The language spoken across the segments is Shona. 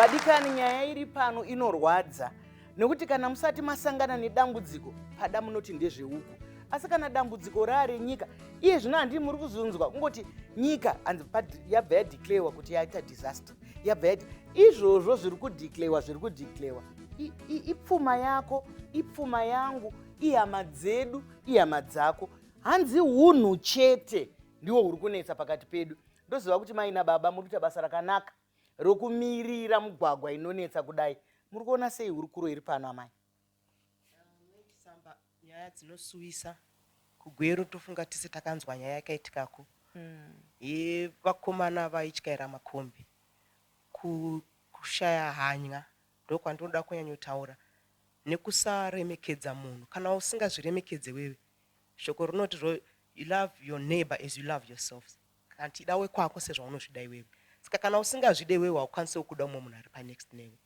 Vadikani, nyaya iri pano inorwadza nekuti kana musati masangana nedambudziko pada munoti ndezveuku, asi kana dambudziko raarenyika iye zvino handii muri kuzunzwa kungoti nyika hanzi yabva yadeclarewa kuti yaita disaster, yabva yati izvozvo zviri kudeclarewa, zviri kudeclarewa ipfuma yako, ipfuma yangu, ihama dzedu, ihama dzako. Hanzi hunhu chete ndiwo huri kunetsa pakati pedu. Ndoziva kuti mai nababa muri kuita basa rakanaka rokumirira mugwagwa inonetsa kudai. Muri kuona sei hurukuro iri pano, amai? Chisamba, nyaya dzinosuwisa kuGweru. Tofunga tese takanzwa nyaya yakaitikako yevakomana vaityaira makombi. Kushaya hanya ndokwandinoda kunyanyotaura, nekusaremekedza munhu. Kana usingazviremekedze wewe, shoko rinoti you love your neighbor as you love yourself, kana tida wekwako sezvaunozvida iwewe. Saka kana usingazvide iwewe, haukwanisewo kuda umwe munhu ari panext newe.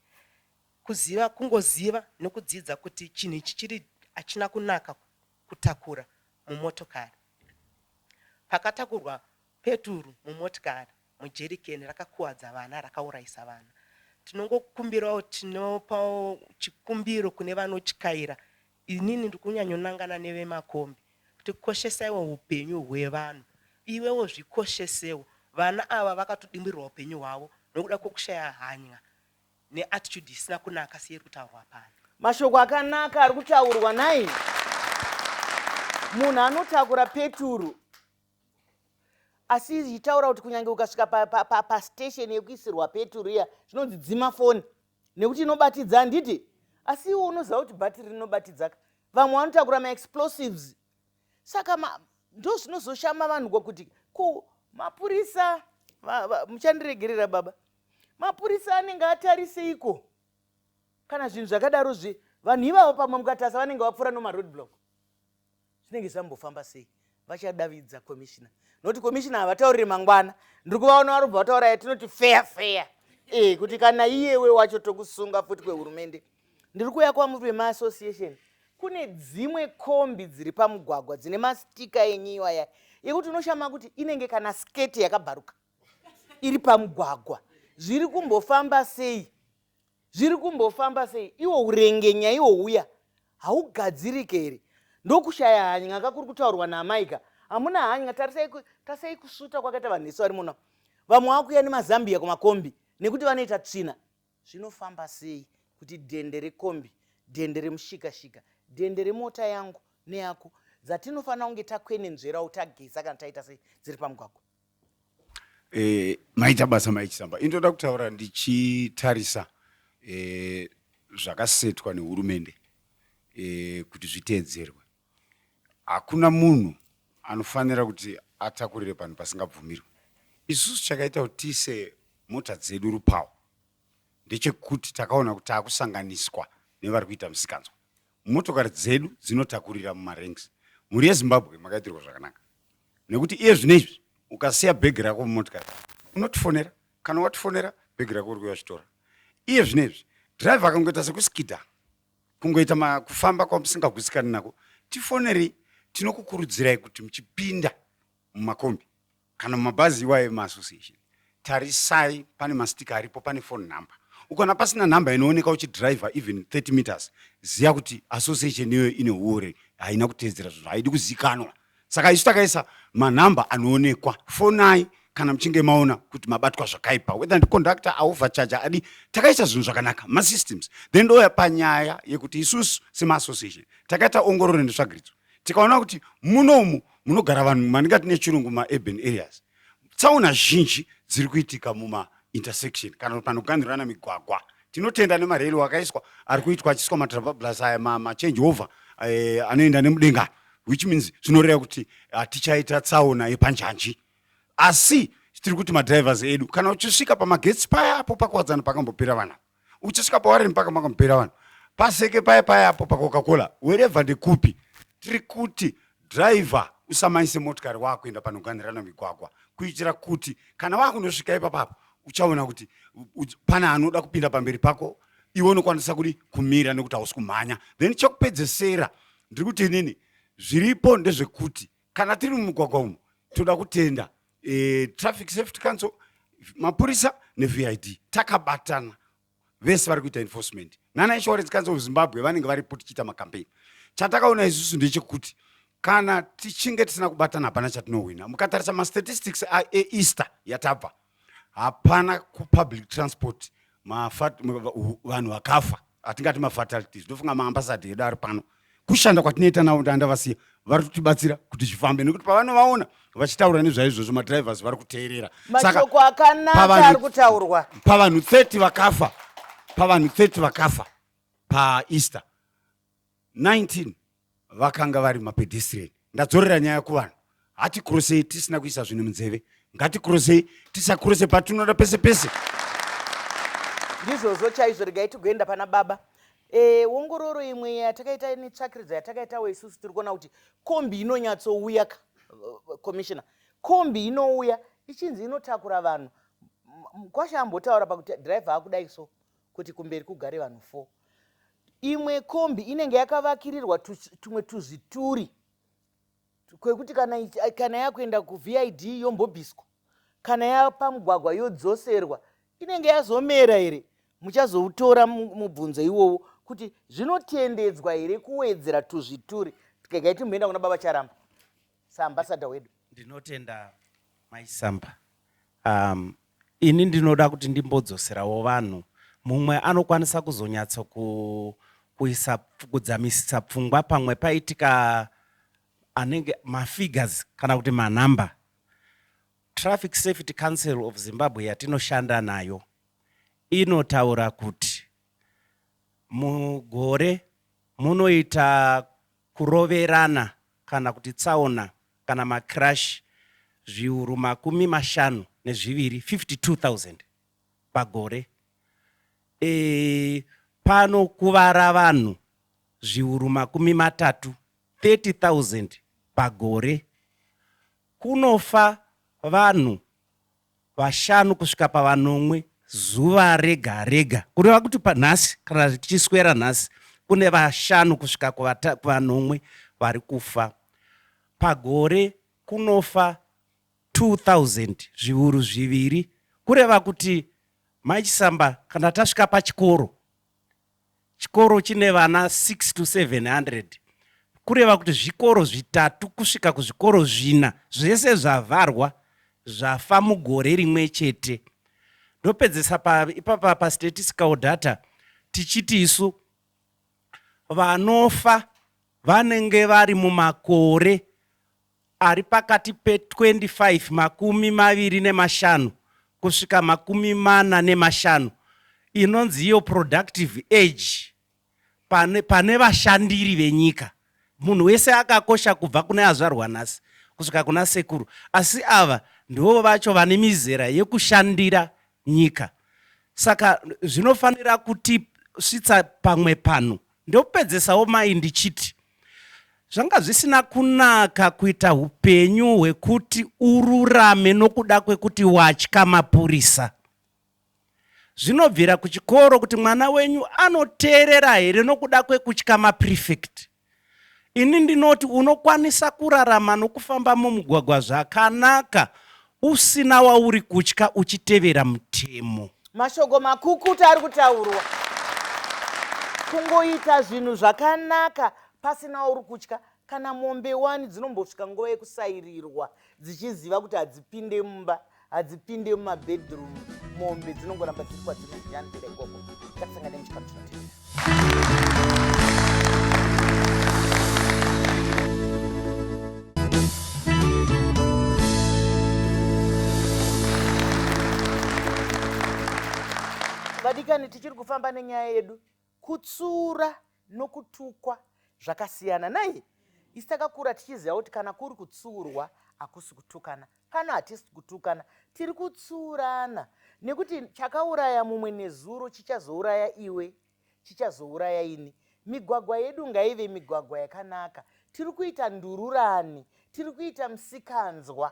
Kuziva, kungoziva nekudzidza kuti chinhu ichi chiri hachina kunaka kutakura mumotokari. Pakatakurwa peturu mumotikari mujerikeni, rakakuwadza vana, rakaurayisa vana. Tinongokumbirawo, tinopawo chikumbiro kune vanotyaira. Inini ndiri kunyanyonangana nevemakombi kuti koshesaiwo upenyu hwevanhu, iwewo zvikoshesewo. Vana ava vakatodimburirwa upenyu hwavo nokuda kwokushaya hanya neattitude isina kunaka seiri kutaurwa pano. Mashoko akanaka ari kutaurwa nai munhu anotakura peturu, asi ichitaura kuti kunyange ukasvika pastation yekuisirwa peturu iya, zvinonzi dzima foni nekuti inobatidza, handiti? Asi iwe unoziva kuti bhatiri rinobatidza. Vamwe vanotakura maexplosives. Saka ndo zvinozoshama vanhu kwakuti ku mapurisa, muchandiregerera baba, mapurisa anenge atariseiko kana zvinhu zvakadaro? Zve vanhu ivavo pamwe mukatarisa vanenge vapfuura nomaroad block, zvinenge zvambofamba sei? Vachadavidza commissioner, nokuti commissioner havatauriri mangwana. Ndiri kuvaona varobva vataura yatinoti fair fair kuti kana iyewe wacho tokusunga futi kwehurumende. Ndiri kuuya kwamuri vemaassociation. Kune dzimwe kombi dziri pamugwagwa dzine mastika enyu iwaya yekuti unoshama kuti inenge kana sketi yakabvaruka iri pamugwagwa. Zviri kumbofamba sei? Zviri kumbofamba sei? Iwo urengenya iwo uya haugadzirike here? Ndokushaya hanya kakuri kutaurwa naamaika. Hamuna hanya. Tarisai kusvuta kwakaita vanhu vesu vari muno. Vamwe vakuuya nemazambia kumakombi nekuti vanoita tsvina. Zvinofamba sei kuti dhende rekombi, dhende remushikashika, dhende remota yangu neyako dzatinofanira kunge takwenenzverawo, tageza kana taita sei, dziri pamugwagwa? Maita basa, maiChisamba. Indoda kutaura ndichitarisa zvakasetwa nehurumende kuti zviteedzerwe. Hakuna munhu anofanira kuti atakurire panhu pasingabvumirwe. Isusu chakaita kuti tiise mota dzedu rupawo ndechekuti takaona kuti taakusanganiswa nevari kuita musikanzwa. Motokari dzedu dzinotakurira mumaranks. Mhuri yeZimbabwe, makaitirwa zvakanaka nekuti iye zvino izvi ukasiya bhegi rako mumotikari, unotifonera. Kana watifonera, bhegi rako uri kuuya uchitora. Iye zvino izvi dhiraivha akangoita sekuskidha, kungoita kufamba kwamusingagutsikani nako, tifonerei. Tinokukurudzirai kuti muchipinda mumakombi kana mumabhazi iwayo emaassociation, tarisai pane mastika aripo, pane phone number. Ukaona pasina nhamba inooneka uchidhiraivha even 30 meters, ziva kuti association iyoyo ine uore, haina kuteedzera zvinhu, haidi kuzikanwa. Saka isu takaisa manhamba anoonekwa. Fonai kana muchinge maona kuti mabatwa zvakaipa, whether ndiconductor aovercharge adi. Takaisa zvinhu zvakanaka, masystems. Then ndoya panyaya yekuti isusu semaassociation takaita ongororo netsvagiridzo, tikaona kuti munomu munogara vanhu, mandingati nechirungu maurban areas, tsaona zhinji dziri kuitika mumaintersection kana panoganhirana migwagwa. Tinotenda nemareli akaiswa, ari kuitwa, achiiswa matrabablas aya, machange over anoenda nemudenga, which means zvinoreva kuti hatichaita tsaona yepanjanji. Asi tiri kuti madrivers edu, kana uchisvika pamagetsi paya apo paKuwadzana pakambopera vanhu, uchisvika paWarren paka makambopera vanhu, paSeke paya paya apo paCoca-Cola, wherever ndekupi, tiri kuti driver usamaise motikari wakuenda panoganhirana migwagwa, kuitira kuti kana wakunosvika ipapapo uchaona kuti pane anoda kupinda pamberi pako, iwe unokwanisa kudi kumira nekuti hausi kumhanya. Then chekupedzesera ndiri kuti inini zviripo ndezvekuti kana tiri mumugwagwa umu, toda kutenda Traffic Safety Council, mapurisa neVID takabatana. Vese vari kuita enforcement nana Insurance Council of Zimbabwe vanenge varipo tichiita macampaign. Chatakaona isusu ndechekuti kana tichinge tisina kubatana hapana chatinohwina. Mukatarisa mastatistics eEaster yatabva, hapana kupublic transport vanhu vakafa atingati mafatalities. Ndofunga maambassador edu ari pano, kushanda kwatinoita navo ndandavasiya vari kutibatsira kuti zvifambe, nekuti pavanovaona vachitaura nezvaizvozvo madrivers vari kuteerera. Mashoko akanaka ari kutaurwa. Pavanhu 30 vakafa, pavanhu 30 vakafa paEaster, 19 vakanga vari mapedestrian. Ndadzorera nyaya kuvanhu, hatikurosei tisina kuisa zvinhu munzeve, ngatikurosei, tisakurose patinoda pese pese. Ndizvozvo chaizvo. Regai tigoenda pana baba. Ongororo imwe yatakaita netsvakiridzo yatakaitawo isusu, tiri kuona kuti kombi inonyatsouya, commissioner, kombi inouya ichinzi inotakura vanhu. Kwasha ambotaura pakuti dhiraivha akudai so kuti kumberi kugare vanhu 4. Imwe kombi inenge yakavakirirwa tumwe tuzvituri kwekuti kana yakuenda kuVID yombobviswa, kana yapamugwagwa yodzoserwa. Inenge yazomera here? Muchazoutora mubvunzo iwowo kuti zvinotendedzwa here kuwedzera tuzvituri. Regai timboenda kuna baba Charamba saambassador wedu. Ndinotenda, Maisamba. Ini ndinoda kuti ndimbodzoserawo vanhu. Mumwe anokwanisa kuzonyatso kuisa kudzamisisa pfungwa pamwe paitika anenge mafigures kana kuti manhamba. Traffic Safety Council of Zimbabwe yatinoshanda nayo inotaura kuti mugore munoita kuroverana kana kuti tsaona kana macrash 52000, 52,000 pagore. Panokuvara vanhu 30,000, 30,000 pagore. Kunofa vanhu vashanu kusvika pavanomwe zuva rega rega, kureva kuti panhasi, kana tichiswera nhasi, kune vashanu kusvika kuvanomwe vari kufa pagore. Kunofa 2000, 2000, kureva kuti, Maichisamba, kana tasvika pachikoro, chikoro chine vana 6 to 700, kureva kuti zvikoro zvitatu kusvika kuzvikoro zvina zvese zvavharwa, zvafa mugore rimwe chete. Ndopedzesa ipapa pastatistical data tichiti isu vanofa vanenge vari mumakore ari pakati pe25, 25 kusvika 45, inonzi iyo productive age pane vashandiri venyika. Munhu wese akakosha, kubva kune azvarwa nhasi kusvika kuna sekuru, asi ava ndivo vacho vane mizera yekushandira nyika. Saka zvinofanira kutisvitsa pamwe pano. Ndopedzesawo mai ndichiti zvanga zvisina kunaka kuita upenyu hwekuti ururame nokuda kwekuti watya mapurisa. Zvinobvira kuchikoro kuti mwana wenyu anoteerera here nokuda kwekutya maprefect. Ini ndinoti unokwanisa kurarama nokufamba mumugwagwa zvakanaka usina wauri kutya, uchitevera mutemo. Mashoko makukuta ari kutaurwa. Kungoita zvinhu zvakanaka pasina wauri kutya. Kana mombe wani dzinombosvika nguva yekusairirwa dzichiziva kuti hadzipinde mumba, hadzipinde mumabedroom, mombe dzinongoramba dziri kwadzinozvishandira ikoko. Ngatisangane muchikamu chinotevera. Vadikani, tichiri kufamba nenyaya yedu. Kutsura nokutukwa zvakasiyana nai. Isi takakura tichiziva kuti kana kuri kutsurwa hakusi kutukana. Pano hatisi kutukana, tiri kutsurana, nekuti chakauraya mumwe nezuro chichazouraya iwe, chichazouraya ini. Migwagwa yedu ngaive migwagwa yakanaka. Tiri kuita ndururani, tiri kuita musikanzwa.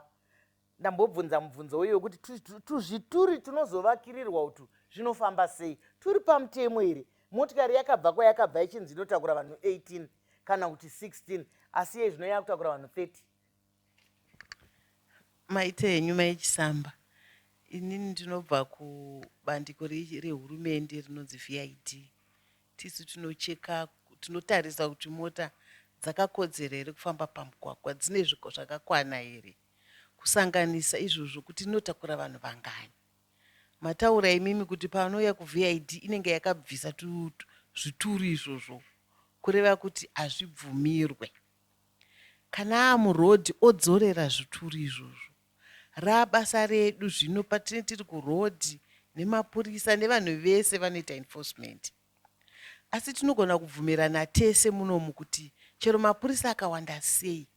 Ndambobvunza mubvunzo uyu wekuti tuzvituri tunozovakirirwa utu zvinofamba sei? Turi pamutemo here? Motikari yakabva kwayakabva ichinzi inotakura vanhu 18 kana kuti 16, asi iye zvino yakutakura vanhu 30. Maita henyu, Maichisamba. Inini ndinobva kubandiko rehurumende rinonzi VID. Tisu tinocheka, tinotarisa kuti mota dzakakodzera here kufamba pamugwagwa, dzine zvakakwana here, kusanganisa izvozvo kuti inotakura vanhu vangani. Mataura imimi kuti paanouya kuVID inenge yakabvisa zvituru izvozvo, kureva kuti hazvibvumirwe. Kana aamuroad odzorera zvituru izvozvo. Raabasa redu zvino patinenge tiri kuroad nemapurisa nevanhu vese vanoita enforcement. Asi tinogona kubvumirana tese munomu kuti chero mapurisa akawanda sei,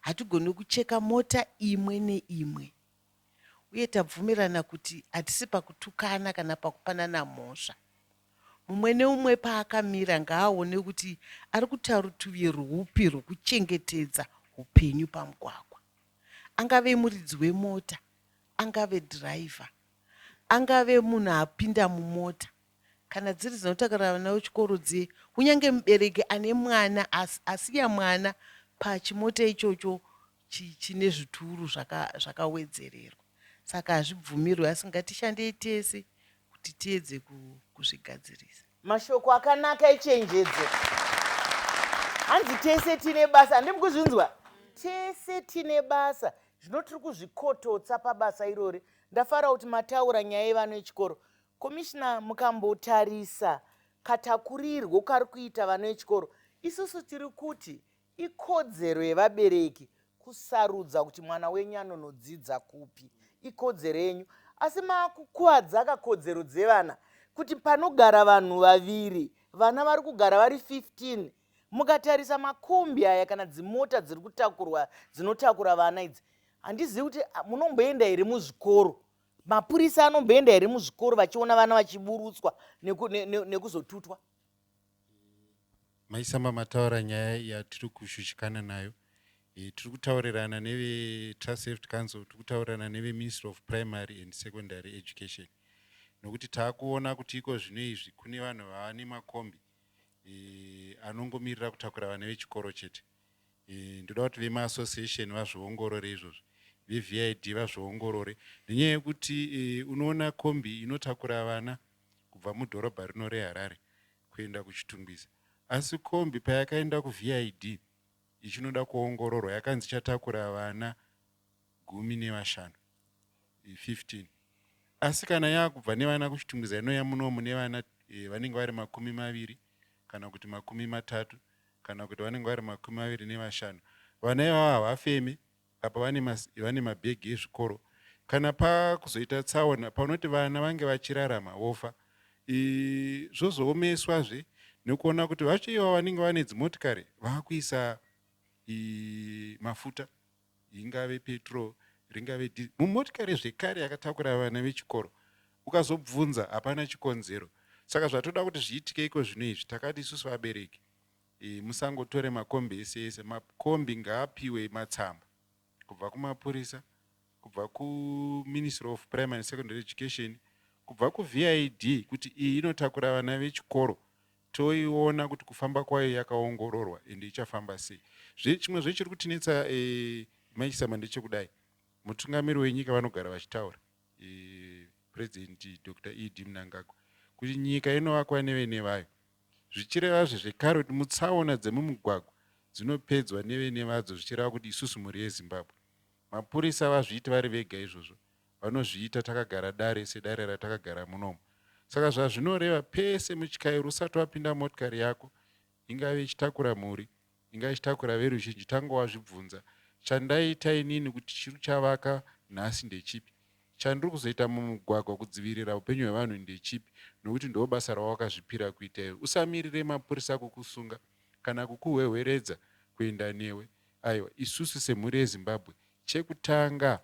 hatigoni kucheka mota imwe neimwe. Uye tabvumirana kuti hatisi pakutukana kana pakupanana mhosva. Mumwe neumwe paakamira ngaaone kuti ari kuita rutivi rwupi rwekuchengetedza hupenyu pamugwagwa. Angave muridzi wemota, angave dhiraivha, angave munhu apinda mumota, kana dziri dzinotakura vana vechikoro dziye, kunyange mubereki ane mwana asiya mwana pachimota ichocho chine zvituru zvakawedzererwa. Saka hazvibvumirwe asi ngatishandei tese kuti tiedze kuzvigadzirisa. Mashoko akanaka echenjedzo. Hanzi tese tine basa, handimi kuzvinzwa? Tese tine basa. Zvino tiri kuzvikototsa pabasa irori. Ndafara kuti mataura nyaya yevana vechikoro. Commissioner, mukambotarisa katakurirwo kari kuita vana vechikoro, isusu tiri kuti Ikodzero yevabereki kusarudza kuti mwana wenyu anonodzidza kupi. Ikodzero yenyu. Asi maakukuvadzaka kodzero dzevana kuti panogara vanhu vaviri, vana vari kugara vari 15. Mukatarisa makombi aya kana dzimota dziri kutakurwa dzinotakura vana idzi, handizivi kuti munomboenda here muzvikoro. Mapurisa anomboenda here muzvikoro vachiona vana vachiburutswa nekuzotutwa? Mai Samba mataura nyaya yatiri kushushikana nayo. E, tiri kutaurirana neveTrust Safety Council, tiri kutaurirana neveMinistry of Primary and Secondary Education nokuti taakuona kuti iko zvino izvi kune vanhu vava nemakombi e, anongomirira kutakura vana vechikoro chete. E, ndoda kuti vemaassociation vazviongorore izvozvo, veVID vazviongorore nenyaya yekuti e, unoona kombi inotakura vana kubva mudhorobha rino reHarare kuenda kuChitungwiza. Asi kombi payakaenda kuVID ichinoda kuongororwa yakanzi ichatakura vana 15, 15. Asi kana yakubva nevana kuChitungwiza inouya munomu nevana eh, vanenge vari 20 kana kuti 30 kana kuti vanenge vari 25. Vana ivava havafeme apa vane vane mabhegi ezvikoro kana pakuzoita tsaona panoti vana vange vachirarama vofa zvozoomeswazve nekuona kuti vacho ivavo vanenge vane dzimotikari vakuisa mafuta ingave petrol ringave mumotikari zvekare yakatakura vana vechikoro ukazobvunza hapana chikonzero saka zvatoda kuti zviitike iko zvino izvi takati isusu vabereki E, musangotore makombi ese ese. Makombi ngaapiwe matsamba kubva kumapurisa, kubva kuMinistry of Primary and Secondary Education, kubva kuVID kuti iyi inotakura vana vechikoro toiona kuti kufamba kwayo yakaongororwa ende ichafamba sei. Zve, chimwe zvechiri kutinetsa e, Mai Chisamba ndechekudai, mutungamiri wenyika vanogara vachitaura e, President Dr ED Mnangagwa kuti nyika inovakwa nevene vayo. Zvichirevazve zvekare kuti mutsaona dzemumugwagwa dzinopedzwa nevene vadzo zvichireva kuti isusu mhuri yeZimbabwe. Mapurisa havazviiti vari vega izvozvo, vanozviita takagara dare sedare ratakagara munomu. Saka zvazvinoreva pese mutyairi usati wapinda motikari yako ingave ichitakura mhuri, ingave ichitakura veruzhinji tanga wazvibvunza chandaita inini kuti chiri chavaka nhasi ndechipi? Chandiri kuzoita mumugwagwa kudzivirira upenyu hwevanhu ndechipi nokuti ndoo basa rawakazvipira kuita iwe. Usamirire mapurisa kukusunga kana kukuhwehweredza kuenda newe. Aiwa, isusu semhuri yeZimbabwe chekutanga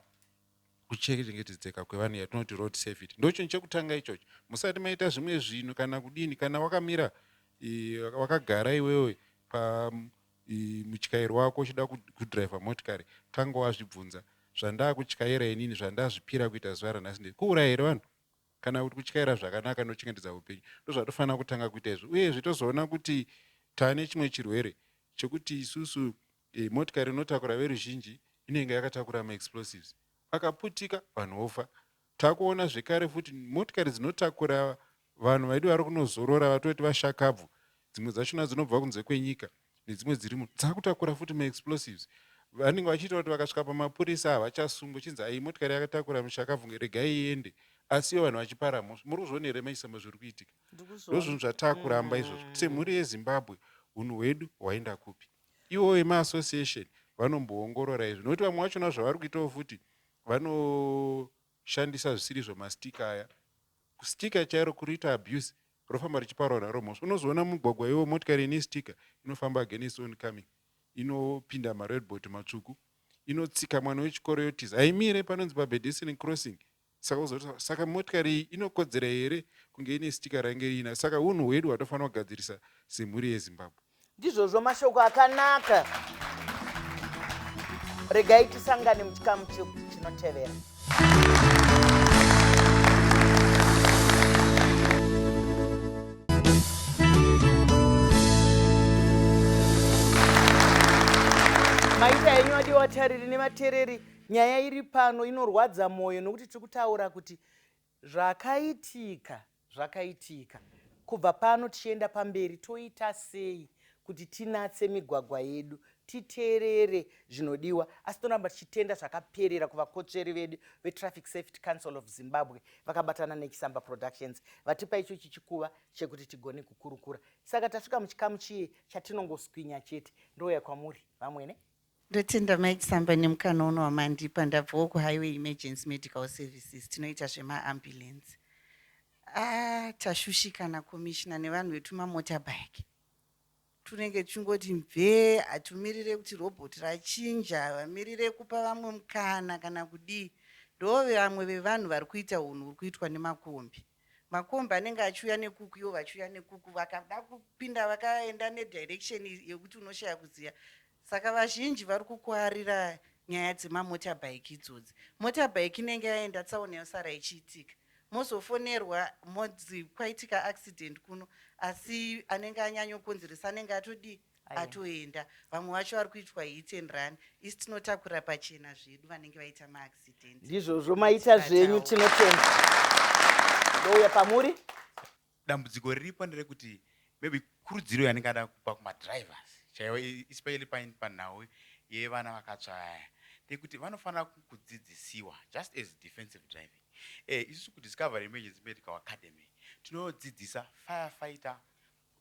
kuchengetedzeka kwevanhu yatinoti road safety ndochinhu chekutanga ichocho. Musati maita zvimwe zvinhu kana kudini, kana wakamira wakagara iwewe pa mutyairi wako uchida kudriver motikari tanga wazvibvunza zvandakutyaira inini zvandazvipira kuita zuva ranhasi ndei kuuraya here vanhu kana kuti kutyaira zvakanaka nochengetedza upenyu ndozvatofanira kutanga kuita izvi uyezve tozoona kuti taane chimwe chirwere chekuti isusu e, motikari inotakura veruzhinji inenge yakatakura maexplosives akaputika vanhu vofa. Takuona zvekare futi motikari dzinotakura vanhu vaidi vari kunozorora vatoti vashakabvu, dzimwe dzachona dzinobva kunze kwenyika nedzimwe dziri muno dzakutakura futi maexplosives. Vanenge vachiita kuti vakasvika pamapurisa havachasungwi, chinzi ai motikari yakatakura mushakabvu regai iende, asi ivo vanhu vachipara mhosva. Muri kuzviona here maisamba zviri kuitika? Ndozvinhu zvatakuramba izvozvo. Semhuri yeZimbabwe hunhu hwedu hwaenda kupi? Ivo vemaassociation vanomboongorora izvi nokuti vamwe vachona zvavari kuitawo futi vanoshandisa zvisiri izvo mastika aya. Stika chairo kuriita abuse rofamba richiparwa naro mhosva. Unozoona mugwagwa iwo motikari ine stika inofamba against oncoming inopinda maroadbot matsvuku inotsika mwana wechikoro yotiza haimire panonzi papedestrian crossing saka uzoti saka motikari iyi inokodzera here kunge ine stika rainge riina saka unhu hwedu hwatofanira kugadzirisa semhuri yezimbabwe Ndizvozvo mashoko akanaka. Regai tisangane muchikamu chinotevera. Maita henyu adiwa vatariri nevatereri, nyaya iri pano inorwadza mwoyo nokuti tiri kutaura kuti Zvakaitika zvakaitika. Kubva pano tichienda pamberi toita sei kuti tinatse migwagwa yedu, titeerere zvinodiwa asi toramba tichitenda zvakaperera kuvakotsveri vedu veTraffic Safety Council of Zimbabwe vakabatana neChisamba Productions vatipa ichochi chikuva chekuti tigone kukurukura. Saka tasvika muchikamu chiye chatinongoswinya chete. Ndouya kwamuri vamwene. Ndotenda Mai Chisamba nemukana uno wamandipa. Ndabvawo kuHighway Emergency Medical Services, tinoita zvemaambulance. Ah, tashushikana commissioner nevanhu vetumamotorbike. Tunenge tichingoti mvee, hatumirire kuti robot rachinja, vamirire kupa vamwe mukana kana kudii. Ndo vamwe vevanhu vari kuita hunhu huri kuitwa nemakombi. Makombi anenge achiuya nekuku ivo vachiuya nekuku, vakada kupinda vakaenda nedirection yekuti unoshaya kuziva. Saka vazhinji vari kukuarira nyaya dzemamotorbike idzodzi. Motorbike inenge yaenda tsaona yosara ichiitika. Mozofonerwa modzi kwaitika accident kuno asi anenge anyanyokonzeresa anenge atodii atoenda. Vamwe vacho vari kuitwa hit and run. Isu tinotakura pachena zvedu vanenge vaita maaccident. Ndizvozvo maita zvenyu tinotenda. Ndouya pamuri. Dambudziko riripo nderekuti maybe kurudziro yandingada kupa kumadrivers chaiwo especially panhau yevana vakatsva aya ndeyekuti vanofanira kudzidzisiwa just as defensive driving. Eh, isusu kuDiscovery Emergency Medical Academy tinodzidzisa firefighter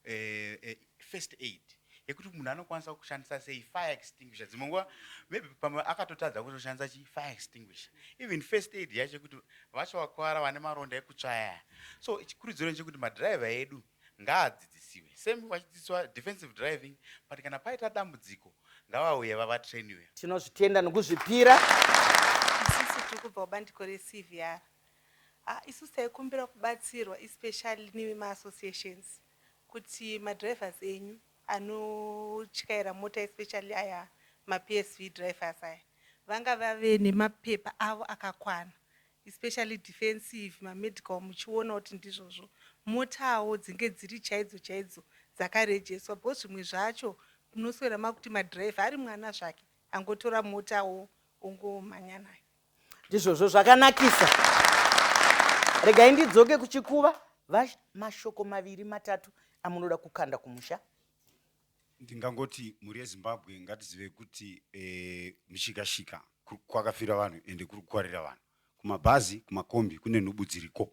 eh, eh, first aid yekuti munhu anokwanisa kushandisa sei fire extinguisher dzimwe nguva maybe pamwe akatotadza kutoshandisa chi fire extinguisher even first aid yacho yekuti vacho vakwara vane maronda ekutsvaya so chikurudziro chekuti madriver edu ngaadzidzisiwe same vachidzidziswa defensive driving but kana paita dambudziko ngavauye vavatrainiwe. Tinozvitenda nokuzvipira. Isusu tiri kubva kubandiko reCVR. Ah, isusu taikumbira kubatsirwa especially nevemaassociations kuti madrivers enyu anotyaira mota especially aya maPSV drivers aya vanga vave nemapepa avo akakwana especially defensive mamedical muchiona kuti ndizvozvo motawo dzinge dziri chaidzo chaidzo dzakarejeswa because zvimwe zvacho munoswera makuti madriver ari mwana zvake angotora motawo ongomhanya nayo. Ndizvozvo zvakanakisa. Regai ndidzoke kuchikuva mashoko maviri matatu amunoda kukanda kumusha. Ndingangoti mhuri yeZimbabwe ngatizive kuti e, mushikashika kwakafira vanhu ende kuri kukwarira vanhu kumabhazi kumakombi kune nhubu dziriko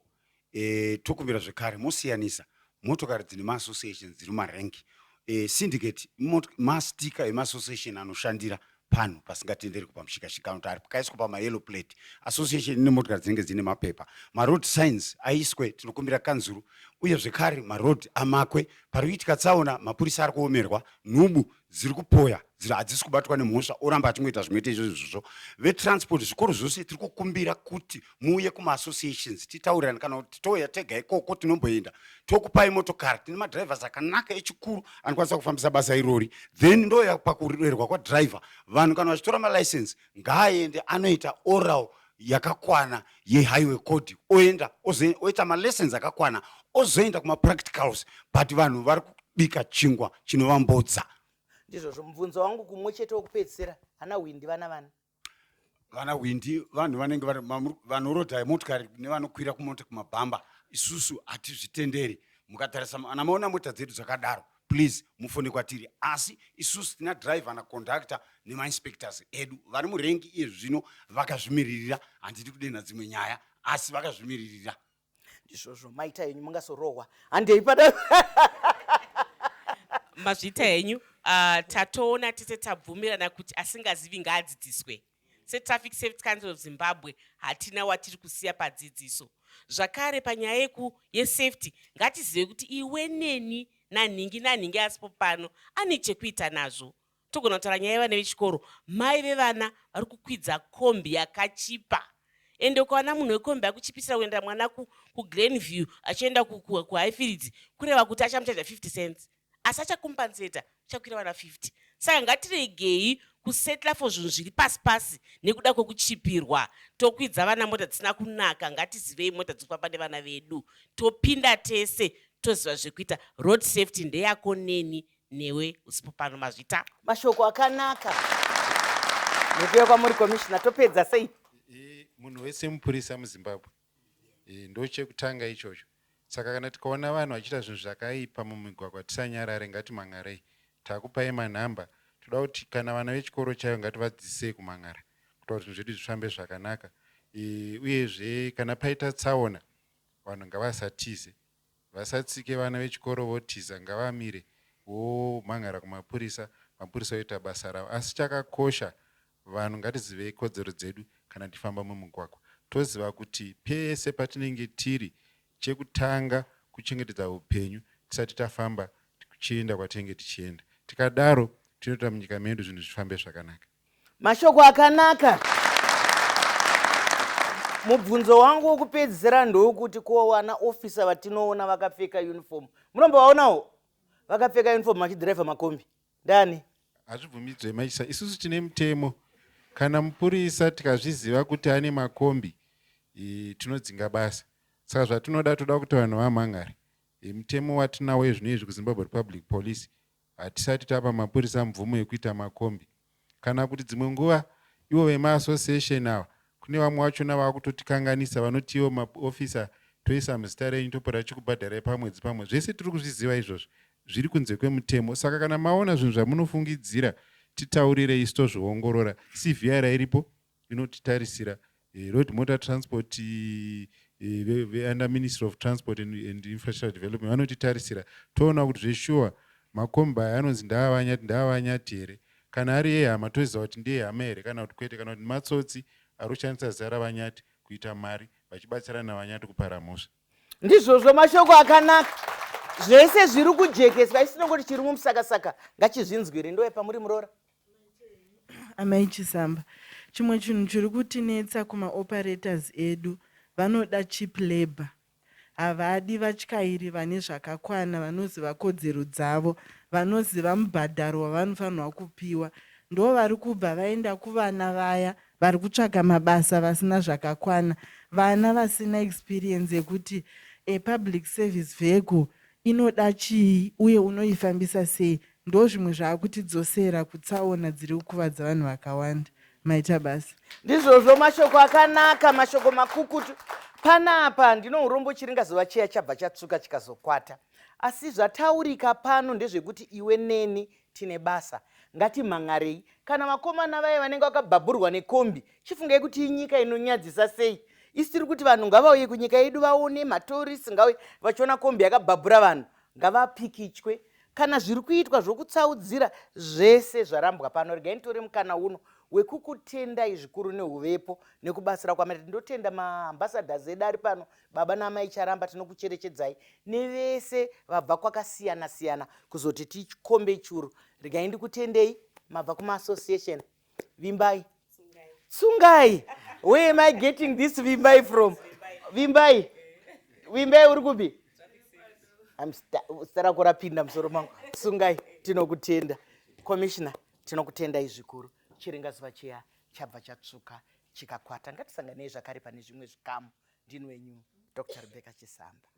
e, tokumbira zvekare mosiyanisa motokari dzine maassociations dziri mumarenki e, syndicate mastika emaassociation anoshandira panhu pasingatenderwi pamushikashika anoti ari pakaiswa pamayellow plate association ine motokari dzinenge dzine mapepa maroad signs aiswe tinokumbira kanzuru uye zvekare maroad amakwe pari kuitika tsaona mapurisa ari kuomerwa nhubu dziri kupoya hadzisi kubatwa nemhosva oramba achingoita zvimwe chete izvozvo vetransport zvikoro zvose tiri kukumbira kuti muuye kumaassociations titaurirane kana kuti touya tega ikoko tinomboenda tokupai motokari tine madrivers akanaka echikuru anokwanisa kufambisa basa irori then ndoya pakurerwa kwadriver vanhu kana vachitora malicense ngaaende anoita oral yakakwana yehighway code oenda oita malessons akakwana ozoenda kumapracticals but vanhu vari kubika chingwa chinovambodza. Ndizvozvo mubvunzo wangu kumwe chete wokupedzisira hana hwindi vana vana. Vana hwindi vanhu vanenge vanorodha motikari nevanokwira kumota kumabhamba, isusu hatizvitenderi. Mukatarisa ana maona mota dzedu dzakadaro, please mufone kwatiri. Asi isusu tina driver naconductor nemainspectors edu vari murengi iye zvino vakazvimiririra. Handidi kudenha dzimwe nyaya, asi vakazvimiririra. Ndizvozvo, maita henyu, mungasorohwa. Handei pada. Mazvita henyu. Tatoona tese tabvumirana kuti asingazivi ngaadzidziswe. SeTraffic Safety Council of Zimbabwe hatina watiri kusiya padzidziso. Zvakare panyaya yesafety ngatizive kuti iwe neni nanhingi nanhingi asipo pano ane chekuita nazvo. Togona kutaura nyaya yevana vechikoro, mai vevana vari kukwidza kombi yakachipa. Ende ukaona munhu wekombi akuchipisira kuenda mwana kuGlenview achienda kuHighfields, kureva kuti achamuchaja 50 cents, asi achakompanseta achakwira vana 50. Saka ngatiregei kusetla for zvinhu zviri pasi pasi nekuda kwekuchipirwa, tokwidza vana mota dzisina kunaka. Ngatizivei mota dziri kufamba nevana vedu, topinda tese toziva zvekuita. Road safety ndeyako neni newe usipo pano. Mazvita. Mashoko akanaka nekuuya kwamuri, Commissioner. Topedza sei? Munhu wese mupurisa muZimbabwe, ndo chekutanga ichocho. Saka kana tikaona vanhu vachiita zvinhu zvakaipa mumigwagwa, tisanyarare, ngatimhan'arei. Takupai manhamba. Toda kuti kana vana vechikoro chaivo ngativadzidzisei kumhan'ara kuita kuti zvinhu zvedu zvifambe zvakanaka. Uyezve kana paita tsaona, vanhu ngavasatize, vasatsike vana vechikoro votiza. Ngavamire vomhan'ara kumapurisa, mapurisa oita basa ravo. Asi chakakosha, vanhu ngatizivei kodzero dzedu kana tifamba mumugwagwa. Toziva kuti pese patinenge tiri, chekutanga kuchengetedza upenyu tisati tafamba tichienda kwatinenge tichienda. Tikadaro tinoita munyika medu zvinhu zvifambe zvakanaka. Mashoko akanaka. Mubvunzo wangu wokupedzisira ndowekuti ko vana ofisa vatinoona vakapfeka uniform, munombovaonawo vakapfeka uniform vachidhiraivha makombi, ndani? Hazvibvumidzwe maisa. Isusu tine mutemo, kana mupurisa tikazviziva kuti ane makombi, tinodzinga basa. Saka zvatinoda, toda kuti vanhu vamhan'are. Mutemo watinawo ezvino izvi kuZimbabwe Republic Police, hatisati tapa mapurisa mvumo yekuita makombi. Kana kuti dzimwe nguva ivo vemaassociation ava, kune vamwe vachona vakutotikanganisa, vanoti ivo maofisa toisa muzita renyu, topota tichikubhadharai pamwedzi pamwedzi. Zvese tiri kuzviziva izvozvo, zviri kunze kwemutemo. Saka kana maona zvinhu zvamunofungidzira, titaurirei, isu tozviongorora. CVR iripo inotitarisira, Road Motor Transport, veunder Ministry of Transport and Infrastructure Development vanotitarisira. Toona kuti zveshuwa makombi aya anonzi ndaavanyati, ndaavanyati here? Kana ari ehama, toziva kuti ndehama here kana kuti kwete, kana kuti matsotsi ari kushandisa zita ravanyati kuita mari vachibatsirana navanyati kupara mhosva. Ndizvozvo, mashoko akanaka. Zvese zviri kujekeswa, isi tinongoti chiri mumusakasaka ngachizvinzwire. Ndoye pamuri muroora. Amai Chisamba, chimwe chinhu chiri kutinetsa kumaoperators edu, vanoda cheap labour. Havadi vatyairi vane zvakakwana, vanoziva kodzero dzavo, vanoziva mubhadharo wavanofanirwa kupiwa. Ndo vari kubva vaenda kuvana vaya vari kutsvaga mabasa vasina zvakakwana, vana vasina experience yekuti a public service vehicle inoda chii uye unoifambisa sei. Ndo zvimwe zvaakutidzosera kutsaona dziri kukuvadza vanhu vakawanda. Maita basa. Ndizvozvo, mashoko akanaka, mashoko makukutu. Panapa ndino urombo, chiringazuva chiya chabva chatsvuka chikazokwata, asi zvataurika pano ndezvekuti iwe neni tine basa. Ngatimhan'arei kana vakomana vaye vanenge vakabhabhurwa nekombi. Chifungai kuti inyika inonyadzisa sei. Isi tiri kuti vanhu ngavauye kunyika yedu vaone, matorisi ngauye vachiona kombi yakabhabhura vanhu, ngavapikichwe. Kana zviri kuitwa zvokutsaudzira, zvese zvarambwa pano. Regai nditore mukana uno wekukutendai zvikuru neuvepo nekubatsira kwamaita. Ndinotenda maambassadors edu ari pano, baba naamai Charamba, tinokucherechedzai nevese vabva kwakasiyana siyana kuzoti tikombe churu. Regai ndikutendei mabva kumaassociation. Vimbai, Tsungai, where am I getting this Vimbai from? Vimbai, Vimbai uri kupi? Zita rako rapinda musoro mangu. Tsungai, tinokutenda. Commissioner, tinokutendai zvikuru. Chiringazuva chiya chabva chatsvuka chikakwata. Ngatisanganei zvakare pane zvimwe zvikamu. Ndini wenyu Dr. Rebecca Chisamba.